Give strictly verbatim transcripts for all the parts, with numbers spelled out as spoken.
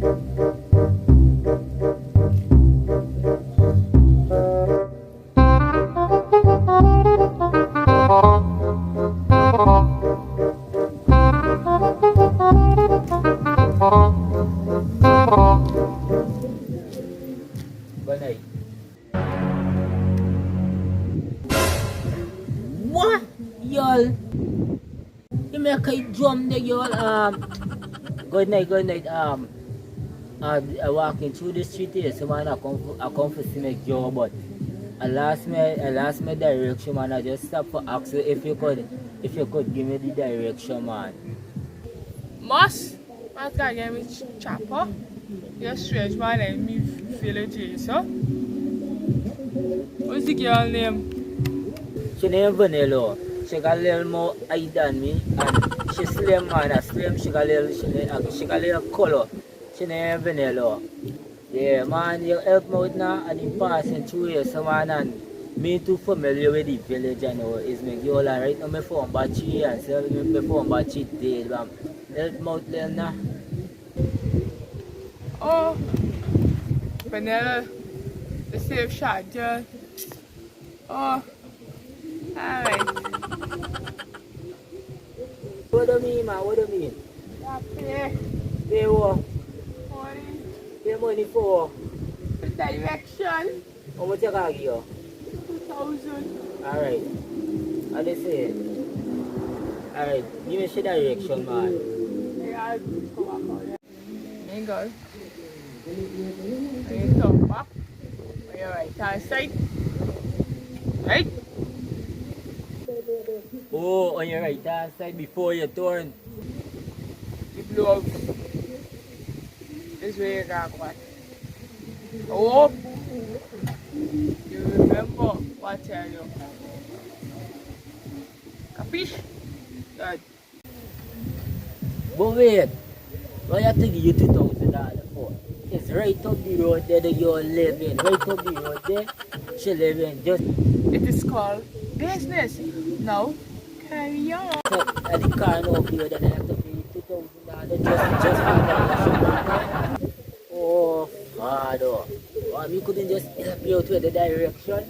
Good night. What? Y'all. You make a drum there, y'all. Um, good night, good night. Um, I, I walking through the street here, so man, I come for, I come for see me girl, but I lost me, I lost me direction, man. I just stop for ask you if you could, if you could give me the direction, man. Must? Mat ka gen mi ch-, chopper. Yes, strange man, like mi village is, huh? What's the girl name? She name Vanilla. She got a little more eye than me, and she slim, man, a slim. She got a little, she, uh, she got a little color. She name Vanilla. Yeah, man, you help me with now, and him passing through here, so man, and me too familiar with the village, I know, is me girl, and right now me phone battery, and sell me, me phone battery dead, man. Help me out there now. Oh, Vanilla, the safe shot, yeah. Oh, alright. What do you mean, man? What do you mean? Yeah, pay. Pay what? Money. Pay money for what? The direction. How much I can give you? Two thousand. Alright. I dey say. Alright. Give me the direction, man. Yeah, I'll come back out. There you go. And you turn back on your right hand side. Right? Oh, on your right hand side before you turn. The blouse is where you got what. Oh, you remember what I tell you. Capiche? Good. But wait, why you take you two thousand dollar for? It's right up the road there that you're living. Right up the road there, she living. Just it is called business. Now, carry on. So, at the car now, here, then I have to pay two thousand dollar just, just for that. Oh, Father. Why you couldn't just help me out with the direction?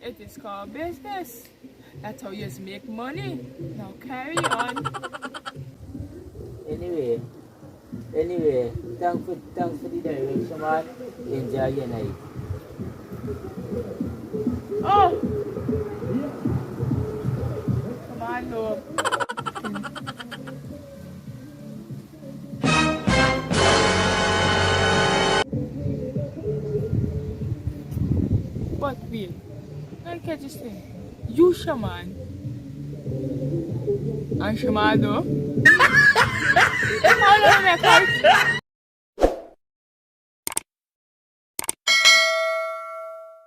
It is called business. That's how you make money. Now carry on. Anyway, anyway, thanks for, thanks for the direction, man. Enjoy your night. Oh! Come on, love. But wait, I get this thing. You shaman. And shaman though. How do you make out?